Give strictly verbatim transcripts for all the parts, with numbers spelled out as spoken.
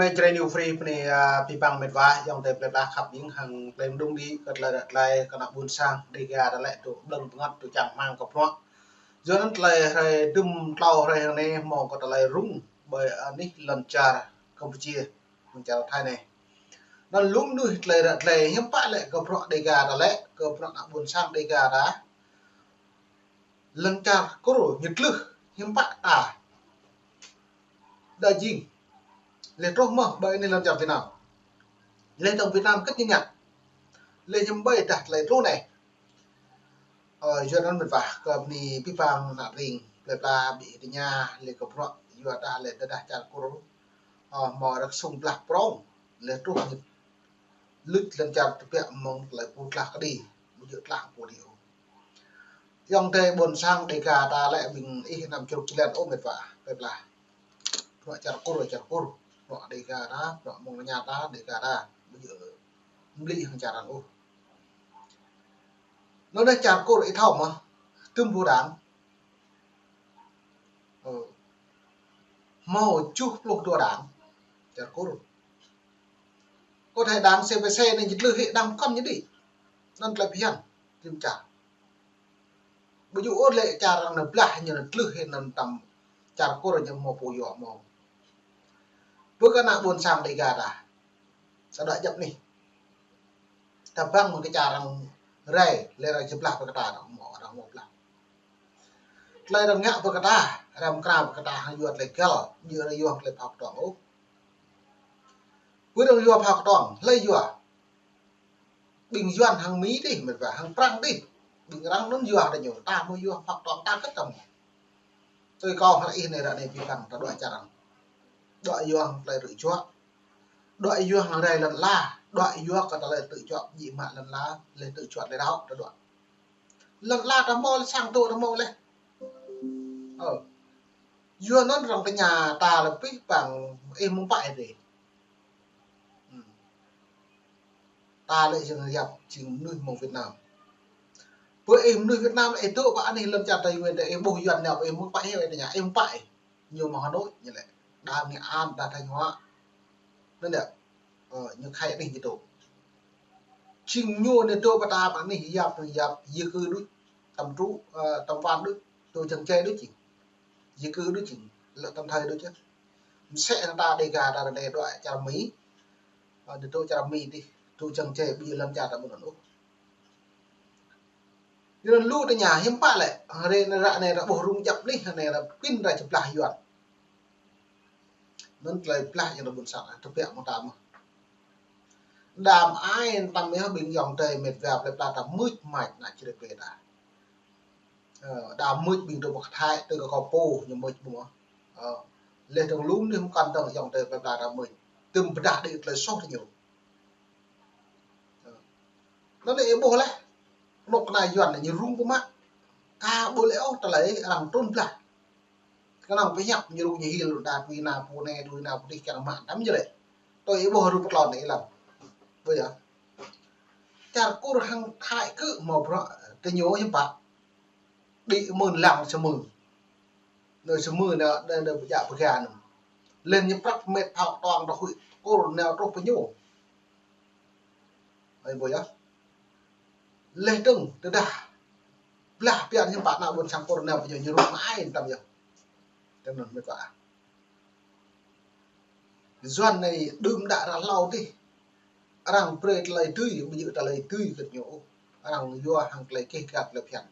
Mơi Jrai New Free pơ anai, a, pơpă mĕt wa, ayŏng adơi plơi pla khăp ƀing hăng tơlơi mơđung đĭ kơ tơlơi ră tơlơi kơ ană ƀôn sang Dega ta lĕ tŭ ƀlŏng bơngăt tŭ čang hmang kơ bruă. Yua anŭn tơlơi hrơi dŭm tlâo hrơi hăng anai hmâo kơ tơlơi rŭng ƀơi anih lŏn čar Campuchia, lŏn čar Thái anai. Anŭn lŏm nuih tơlơi ră tơlơi hiư̆m pă lĕ kơ bruă Dega ta lĕ, kơ bruă ană ƀôn sang Dega ta. Lŏn čar Kur ñu tlưh hiư̆m pă ta. Đa jing. Lĕ truh mơ̆ ƀơi anih lŏn čar Việt Nam. Lĕ tơ̆ng Việt Nam kơt ñu ngă. Lĕ hiư̆m ƀơi dah tơlơi truh anai. Ơ, yua anŭn mĕt wa kơ bơni pơpă ană ring plơi pla ƀing tơña lĕ kơ bruă yua dah lĕ tơdah čar Kur. Ơ, hmâo rơ̆k sung blah prong. Lĕ truh ñu lŭč lŏn čar tơbiă mơ̆ng tơlơi pơtlah kơđi, ƀu djơ̆ tlah pô đĭ ôh. Ayŏng adơi ƀôn sang Dega ta lĕ ƀing ih anăm čruk člen ôh mĕt wa, plơi pla. Bruă čar Kur, čar Kur. Bruă Dega ta, bruă mơ̆ng anai ta, Dega ta. Ƀu djơ̆ mlih hăng čar arăng ôh. Anŭn anai čar Kur ih thâo mơ̆, tŭm pô đảng. Ơ. Hmâo tơjuh pluh dua đảng. Čar Kur. Kơ thai đảng C P C anai ñu tlưh hĭ đảng pơkŏn ñu đĭ. Anŭn tơlơi phiăn, tơm čar. Ƀu djơ̆ ôh lĕ čar arăng anai blah ñu anai tlưh hĭ anŭn tơm čar Kur ñu hmâo pô yua hmâo. Ƀơi kơ ană ƀôn sang Dega ta. Sa đuaĭ djŏp anih. Ta băng mơ̆ng kơ čar arăng rai, lĕ arăng či blah ƀơi kơ ta, arăng hmâo, arăng hmâo blah. Tơlơi arăng ngă ƀơi kơ ta, arăng mơkra ƀơi kơ ta, hăng yua tơlơi găl, ƀu djơ̆ arăng yua tơlơi phao kơtuang ôh. Ƀu djơ̆ arăng yua phao kơtuang, hlơi yua. Ƀing Yuan hăng Mi dih, mĕt wa, hăng Prăng dih. Ƀing arăng anŭn yua tơ ñu, ta hmâo yua phao kơtuang ta kơt ta hmâo. Tui kâo hăng ih anai ră anai pơpă ta đuaĭ čar arăng. Đuaĭ yua hăng tơlơi rơ̆ juă. Đuaĭ yua hăng rai lŏn ala, đuaĭ yua kơ tơlơi rơ̆ juă, djik mă lŏn ala, lĕ rơ̆ juă lĕ đaŏ ta đuaĭ. Lŏn ala ta hmâo lĕ sang tŭ ta hmâo lĕ. Ơ. Yua anŭn arăng tơña ta lĕ pih păng ih mơ̆ng pă ih dih. Hmm. Ta lĕ jing yap jing mơnuih mơ̆ng Việt Nam. Ƀơi ih mơnuih Việt Nam ih dŏ pơ anih lŏn čar Tây Nguyên ta ih ƀuh Yuan nao ih mơ̆ng pă ih, ih tơña ih mơ̆ng pă ih. Ñu mơ̆ng Hà Nội ñu lĕ. Đa Nghệ An, đa Thanh Hóa. Anŭn yơh. Ơ, ñu khai anih ñu dŏ. Jing ñu anai dŏ pơ ta pơ anih yap, yap, di cư đôč, tăm tru, ơ, tăm van đôč, dŏ čang čai đôč jing. Di cư đôč jing, lĕ tăm thời đôč yơh. Msĕ hăng ta Dega ta anai dŏ čar Mi. Ơ, dŏ čar Mi dih, dŏ čang čai ƀu djơ̆ lăm čar ta ƀu anŭn ôh. Yua anŭn lu tơña hiư̆m pă lĕ, hrơi anai ră anai ră ƀuh rŭng djăp anih, anai ră pĭn ră či blah Yuan. Anŭn tơlơi blah yang ƀôn sang, tơbiă mơ̆ng ta mơ̆. Đam ai tăm yơh ƀing ayŏng adơi mĕt wa plơi pla ta mưč mač ană čơrê plơi ta. Ơ, đa mưč ƀing dŏ pơ Thái, tơ kơ kâo pô, ñu mưč ƀu mơ̆. Ơ, lĕ tơ̆ng lŏm anih mơkăn tơ̆ng ayŏng adơi plơi pla ta mưč. Tơm pơdah đĭ tơlơi soh tơ ñu. Ơ. Anŭn lĕ ih ƀuh lĕ. Anŏ kơna Yuan ñu rŭng pơmă. Ka ƀu lĕ ôh tơlơi arăng trŭn blah. Kơnơ̆ng pơhiăp ñu rŭng ñu hil đa tui na pô anai, tui na pô dih kiăng mă tăm jơ̆ lĕ. Tui ih ƀuh rup klon anai lăm. Ƀuh yơh. Čar Kur hăng Thái kơ hmâo bruă tơ ñu hiư̆m pă. Đĭ mơ̆n lăng samơ̆. Nao samơ̆ nao, nao, nao pơjă pơga nao. Lĕ ñu prăp mĕt phao kơtuang tơ huĭ Kur nao truh pơ ñu. Ơi ƀuh yơh. Lĕ tơ̆ng tơdah blah pian hiư̆m pă ană ƀôn sang Kur nao pơ ñu ñu rŭng ai tăm yơh. Tơ̆ng anŭn mĕt wa. Yuan anai đưm đă ră hlâo dih. Arăng brơi tơlơi dưi, ƀu djơ̆ tơlơi dưi kơ ñu ôh. Arăng yua hăng tơlơi keh gat tơlơi phiăn.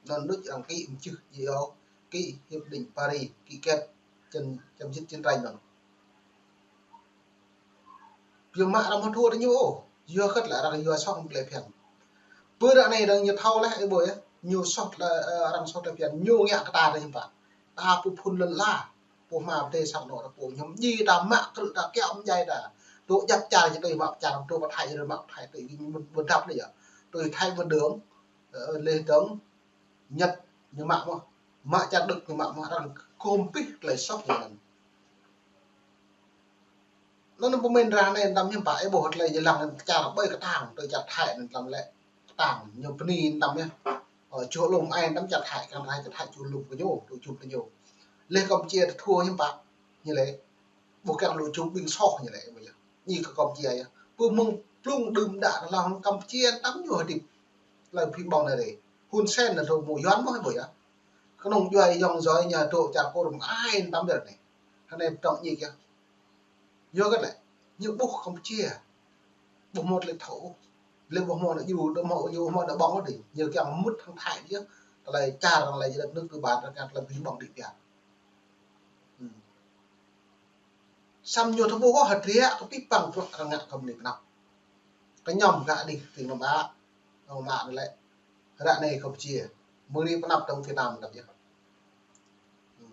Anŭn đôč arăng ký mơčưh, yua ký hiệp định Paris, ký kết chiến, chấm dứt chiến tranh anŭn. Biă mă arăng hmâo thua tơ ñu ôh, yua kơ̆t lĕ arăng yua soh tơlơi phiăn. Pơ ră anai arăng ñu thâo leh, ih ƀuh yơh, ñu soh tơlơi, ơ, arăng soh tơlơi phiăn, ñu ngă kơ ta tơ hiư̆m pă. Ta pô phŭn lŏn ala, pô hma pơdai sang anŏ ta pô, ñu mơjĭ ta mă krư̆ ta kiaŏ mơjai ta. Dŏ djăp čar ñu tui mă čar, dŏ pơ Thái ñu mă Thái tui, ƀu djơ̆ lĕ yơh. Tui Thái ƀu dơ̆ng, ơ, lĕ dơ̆ng, Nhật ñu mă mơ̆, mă čar Đức ñu mă mơ̆, arăng gum abih tơlơi soh ñu anŭn. Anŭn pơmĭn ră anai tăm hiư̆m pă ih ƀuh tơlơi ñu lăng čar ƀơi kơtang, tui čar Thái anŭn tăm lĕ kơtang, ñu bơni tăm yơh. Ơ, čuh lŏm ai tăm čar Thái, kơnơ̆ng Thái, čar Thái čuh lŏm kơ ñu, tui čuh kơ ñu. Lĕ Campuchia tơthua hiư̆m pă, ñu lĕ. Ƀu kiăng lŏ čung ƀing soh ñu lĕ, ƀu yơh. Ñu kơ Kampuchia yơh. Pơ mơ̆ng blung đưm đă lăng Kampuchia tăm ñu hơdip. Lăng phi ƀong anai rê. Hun Sen anŭn tơ mơ̆ Yuan mơ̆ ƀu yơh. Kơnơ̆ng djuai yŏng yơh ñu tơ čar Kur mơ̆ ai tăm ƀiă anai. Hơnai pơtŏng ñu kiăng. Yua kơ lĕ, ñu ƀuh Kampuchia. Ƀu hmâo tơlơi thâo ôh. Lĕ ƀu hmâo ană djru, ƀu hmâo djru, ƀu hmâo ană ƀơ̆ng ôh đĭ. Ñu kiăng mŭt hăng Thái yơh. Tơlơi čar hăng lĕ jơlan nước tư bản, kiăng tơlơi phi ƀong đĭ biă. Hmm. Samơ̆ ñu thâo ƀuh hơdră kơ pĭ păng bruă arăng ngă kơ mơnuih pơnăp. Kơ ñu gah đih tĭng nŏm ă, nŏm ă anai lĕ. Ră anai Kampuchia. Mơnuih pơnăp tơ̆ng Việt Nam tăm yơh. Hmm.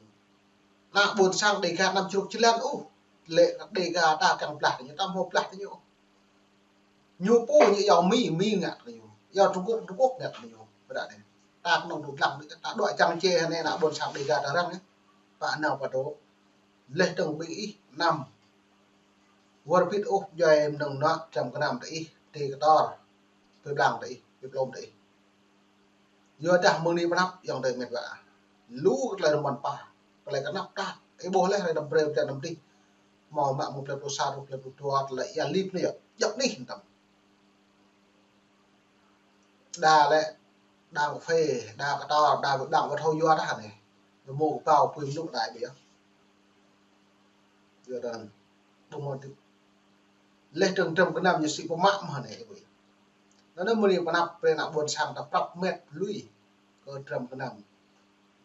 Ană ƀôn sang Đêga anăm čruk čơlan ôh. Lĕ Đêga ta kiăng blah tơ ñu, ta hmâo blah tơ ñu. Ñu pô ñu yua Mi, Mi ngă tơ ñu. Yua Trung Quốc, Trung Quốc ngă tơ ñu. Ră anai. Ta kơnơ̆ng tŭ lăng, ta dŏ čang čê hơnai ană ƀôn sang Đêga ta răng yơh. Pă nao pă dŏ. Leh tơ̆ng ƀing ih anăm wơr bĭt ôh djuai mơnơ̆ng nŏ tram gơnam tơ ih, tơ kơtor, pơblang tơ ih, pơplôm tơ ih. Yua dah mơnuih pơnăp yŏng tơ met wa. Lu kơ tơlơi rơmon pă, tơlơi kơnăp tah, ih ƀuh leh rai đăm brơi tơ đăm dih. Hmâo mă mơ̆ng plei pluh sa truh plei pluh dua tơlơi ia lip anai yơh, djŏp anih tăm. Đa lĕ, đa kơphê, đa kơtor, đa, đa wơ̆t thâo yua dah anai. Ñu mơ̆ kơpao pui mơnŭ đai ƀiă. Yua dah anŭn, ƀu hmâo tĭp. Leh tơ̆ng tram gơnam ñu sĭ pơmă mơ̆n anai ƀiă. Anŭn mơnuih pơnăp brơi ană ƀôn sang ta prăp met lui kơ tram gơnam.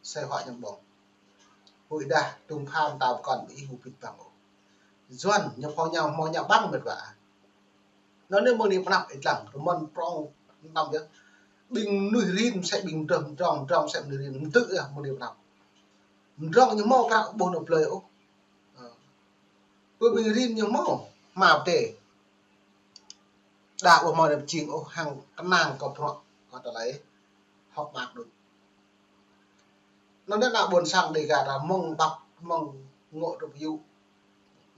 Sai hua ñu ƀơ̆ng. Huĭ dah, tŭng pham ta pơkŏn ƀing ih ƀu pĭt păng ôh. Yuan, ñu hmâo ñu, hmâo ñu ƀơ̆ng met wa. Anŭn anai mơnuih pơnăp ih lăng, rơmon prŏng tăm yơh. Ƀing mơnuih rin mơsĕ ƀing mdrŏng, mdrŏng, mdrŏng mơsĕ mơnuih rin, mơdư̆ yơh mơnuih pơnăp. Mdrŏng ñu hmâo prăk ƀuh anŏ blơi ôh. Ơ. Pơ ƀing rin ñu hmâo, hmâo pơdai. Đa ƀu hmâo anai pơjing ôh hăng kơnang kơ bruă, kơ tơlơi hơ̆k mơak đôč. Anŭn anai ană ƀôn sang Đêga ta mơ̆ng ƀăp, mơ̆ng ngŏ truh pơ yŭ,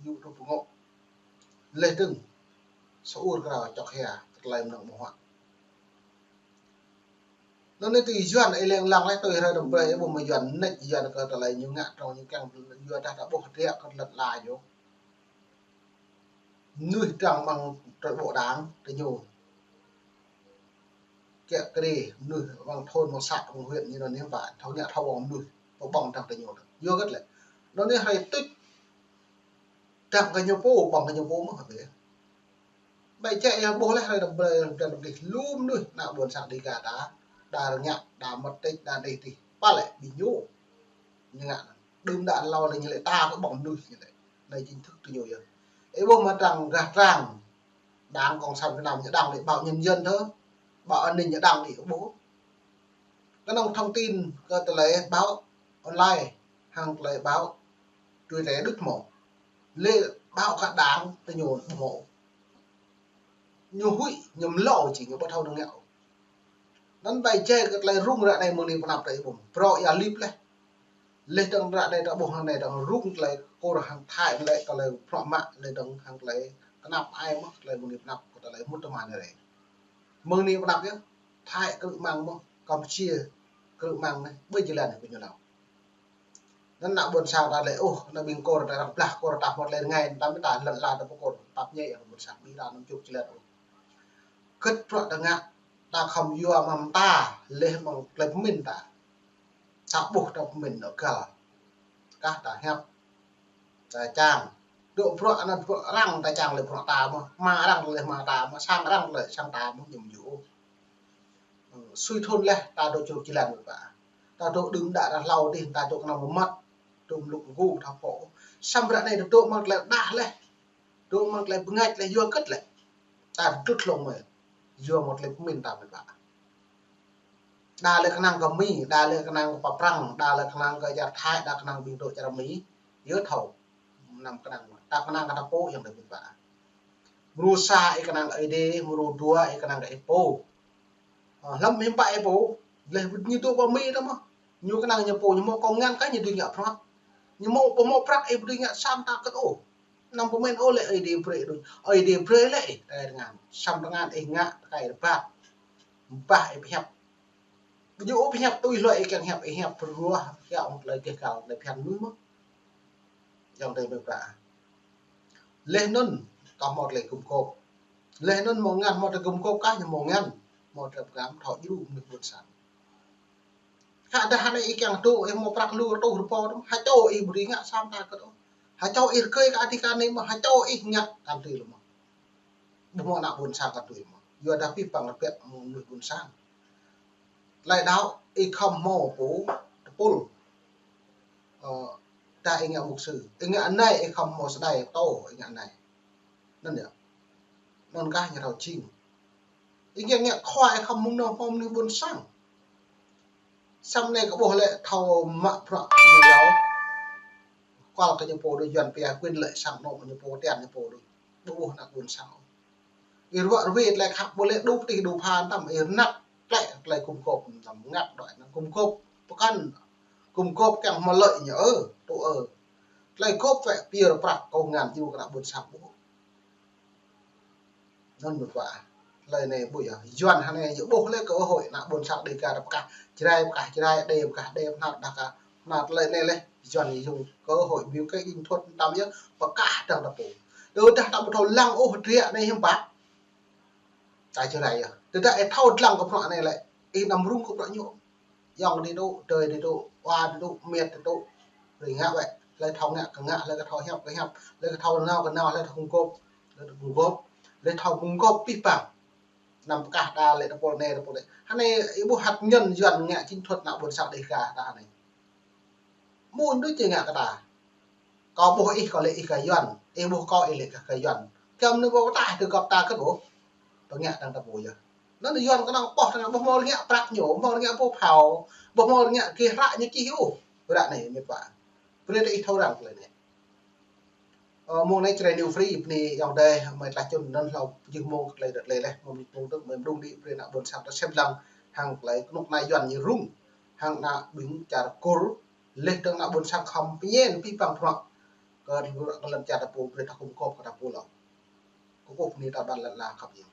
yŭ truh pơ ngŏ. Leh tơ̆ng, sa ur krao čŏk hia, kơ tơlơi mơnơ̆ng mơ̆ huă. Anŭn anai tui Yuan ih leng lăng leh tui rai đăm brơi ƀu mơ̆ Yuan nĕč Yuan kơ tơlơi ñu ngă trong ñu kiăng yua dah ta ƀuh hơdră kơ lăt la ñu. Mơnuih trăng ƀăng trơi ƀô̆ đảng tơ ñu. Kiă kriê mơnuih ƀăng thôn, ƀăng xã, ƀăng huyện ñu anŭn anai pă, thâo ngă thâo ƀơ̆ng mơnuih, pơƀơ̆ng trăng tơ ñu. Yua kơ lĕ. Anŭn anai hrơi tuč trăng kơ ñu pô, ƀơ̆ng kơ ñu pô mơ̆n hă ƀiă. Ƀai čĕ yơh ƀuh leh hrơi đăm brơi, đăm brơi lu mơnuih ană ƀôn sang Đêga ta, đa rơngiă, đa mơ̆t tĕč, đa đih tih. Pă lĕ ƀing ñu. Ñu ngă anŭn. Đưm đă hlâo lĕ ñu lĕ ta kơ ƀơ̆ng mơnuih ñu lĕ. Anai chính thức tơ ñu yơh. Ih ƀuh mơ̆ trăng gah trang Đảng Cộng sản Việt Nam ñu đăng lĕ báo Nhân dân thơ. Báo An ninh ñu đăng lĕ ƀuh. Kơnơ̆ng thông tin kơ tơlơi báo online, hăng tơlơi báo Twitter đôč hmâo. Lĕ báo kơ đảng tơ ñu ƀu hmâo. Ñu huĭ, ñu mlâo či, ñu ƀu thâo nao ngă. Anŭn ƀai čĕ kơ tơlơi rŭng ră anai mơnuih pơnăp ta ih ƀuh. Bruă ia lip leh. Leh tơ̆ng ră anai ta ƀuh hăng anai tơ̆ng rŭng tơlơi Kur hăng Thái lĕ tơlơi bruă mă leh tơ̆ng hăng tơlơi kơnăp ai mơ̆ tơlơi mơnuih pơnăp kơ tơlơi mŭt tơman anai. Mơnuih pơnăp yơh. Thái krư̆ măng mơ̆, Kampuchia krư̆ măng anai, ƀơi jơlan kơ ñu nao. Anŭn ană ƀôn sang ta lĕ, ôh, ană ƀing Kur ta arăng blah Kur ta hmâo tơlơi rơngai, ta mĭn ta lăn la ta pơ Kur, pap ñai ană ƀôn sang ƀing ta anăm čuk čơlan ôh. Kơ̆t bruă ta ngă, ta khŏm yua mơ̆ng ta, leh mơ̆ng tơlơi pơmĭn ta. Ta ƀuh ta pơmĭn anŏ găl. Kah ta hiăp, ta čang. Dŏ bruă anŭn bruă arăng ta čang lĕ bruă ta mơ̆, hma arăng lĕ hma ta mơ̆, sang arăng lĕ sang ta mơ̆, ñu ƀu djơ̆ ôh. Sui thun leh, ta dŏ čruk čơlan mơ̆ pă. Ta dŏ đưm đă ră hlâo dih, ta dŏ kơnơ̆ng mơmŏt. Dŏ mlŭk mgu, ta pô. Samơ̆ ră anai ta dŏ mơ̆ng tơlơi đah leh. Dŏ mơ̆ng tơlơi bơngač leh, yua kơ̆t leh. Ta dŭt hlŏng mơ̆. Yua mơ̆ng tơlơi pơmĭn ta mơ̆ pă. Đa lĕ kơnang kơ Mi, đa lĕ kơnang kơ pă Prăng, đa lĕ kơnang kơ čar Thái, đa kơnang ƀing dŏ čar Mi. Yua thâo. Anăm kơnang, ta kơnang kơ ta pô yơh mơ̆ pă. Mrô sa ih kơnang kơ Ơi Adai, mrô dua ih kơnang kơ ih pô. Ơ, hlăm hiư̆m pă ih pô, leh ñu dŏ pơ Mi ta mơ̆. Ñu kơnang ñu pô, ñu hmâo kông ngăn kah ñu dưi ngă prăk. Ñu hmâo, ƀu hmâo prăk ih ƀu dưi ngă sam ta kơ̆t ôh. Anăm pơmĭn ôh lĕ Ơi Adai brơi đôč. Ơi Adai brơi lĕ ih tơkai tơngan. Sam tơngan ih ngă tơkai rơbat. Bah ih pơhiăp. Ƀu djơ̆ ôh pơhiăp tui hloi ih kiăng hiăp, ih hiăp pơruah, kiăng tơlơi gêh găl, tơlơi phiăn mơnuih mơ̆. Yua anŭn tơlơi mơ̆ pă. Laih anŭn kah hmâo tơlơi gum gôp. Laih anŭn hmâo ngăn, hmâo tơlơi gum gôp kah ñu hmâo ngăn. Hmâo tơlơi pơgăm thâo djru mơnuih ƀôn sang. Khă dah anai ih kiăng tŭ, ih hmâo prăk lu rơtuh rơbâo tơm, ha čô ih ƀu dưi ngă sa mta kơ tŭ. Ha čô ih rơgơi kơ adih kơ anai mơ̆, ha čô ih ngă kăn tui lơ̆m mơ̆. Ƀu hmâo ană ƀôn sang kăn tui lơ̆m mơ̆. Yua dah abih bang rơbêh mơnuih ƀôn sang. Tơlơi đaŏ ih khŏm hmâo pô tơpul. Ơ, dah ih ngă mục sư, ih ngă anai ih khŏm hmâo sơdai pơtô ih ngă anai. Anŭn yơh. Anŭn kah ñu thâo jing. Ih ngă ngă khua ih khŏm mơ̆ng anŭn hmâo mơnuih ƀôn sang. Samơ̆ anai kơ ƀuh lĕ thâo mă bruă ñu yơh. Kual kơ ñu pô đôč, Yuan pia quyền lợi sang anŏ ñu pô, tian ñu pô đôč. Ƀu ƀuh ană ƀôn sang ôh. Ih ruă ruê tơlơi khăp ƀu lĕ đu pơtih đu pha tơm, ih rơnăk plĕ tơlơi gum gôp tơm, ngă đuaĭ anŭn gum gôp pơkŏn, gum gôp kiăng hmâo lợi ñu ơ, tŭ ơ. Tơlơi gôp wĕ pia rơprăk kơ ngăn djru kơ ană ƀôn sang ƀuh. Anŭn mơ̆ pă. Tơlơi anai ƀu yơh. Yuan hơnai yơh ƀuh lĕ cơ hội ană ƀôn sang Đêga pơkah Jrai, pơkah Jrai, Êđê pơkah Êđê, Bahnar pơkah Bahnar, tơlơi anai lĕ Yuan yơh yŭng cơ hội ƀiă kơ jing thuăt tơm yơh pơkah dăng ta pô. Tơdah ta ƀu thâo lăng ôh hơdră anai hiư̆m pă. Ta Jrai yơh. Tơdah ih thâo lăng kơ bruă anai lĕ, ih anăm rŭng kơ bruă ñu. Ayŏng adơi tŭ, adơi adơi tŭ, wa adơi tŭ, met adơi tŭ. Brơi ngă wĕ. Hlơi thâo ngă kơ ngă, hlơi kơ thâo hiăp kơ hiăp, hlơi kơ thâo nao kơ nao, hlơi thâo gum gôp, hlơi thâo gum gôp, hlơi thâo gum gôp abih bang. Anăm pơkah ta lĕ tơpul anai, tơpul anai. Hơnai ih ƀuh hăt ñăn Yuan ngă jing thuăt ană ƀôn sang Đêga ta hơnai. Mơ̆n đôč či ngă kơ ta. Kâo ƀuh ih, kâo lĕ ih gah Yuan. Ih ƀuh kâo, ih lĕ gah, gah Yuan. Kiăng mơnuih ƀu pơtă tơ gŏp ta kơt ƀuh. Pơngă dăng ta pô yơh. Anŭn Yuan kơnơ̆ng pŏh tơngan ƀu hmâo ngă prăk ñu, ƀu hmâo ngă pô phao, ƀu hmâo ngă kơ hră ñu čih ôh. Ră anai met wa. Brơi ta ih thâo răng tơlơi anai. Ơ, mông anai Jrai New Free, bơni ayŏng adơi, mơi tlaih čun anŭn hlâo jih mông tơlơi đơ̆t lĕ leh, mông anai mông tŭ, mơi mơđung đĭ brơi ană ƀôn sang ta sep lăng, hăng tơlơi kơnuk kơna Yuan ñu rŭng, hăng ană ƀing čar Kur, laih dơ̆ng ană ƀôn sang khŏm pơñen abih bang bruă, kơ lŏn čar ta pô brơi ta gum gôp kơ ta pô hlâo. Kơkuh bơni ta ƀan lăn ala khăp yơh.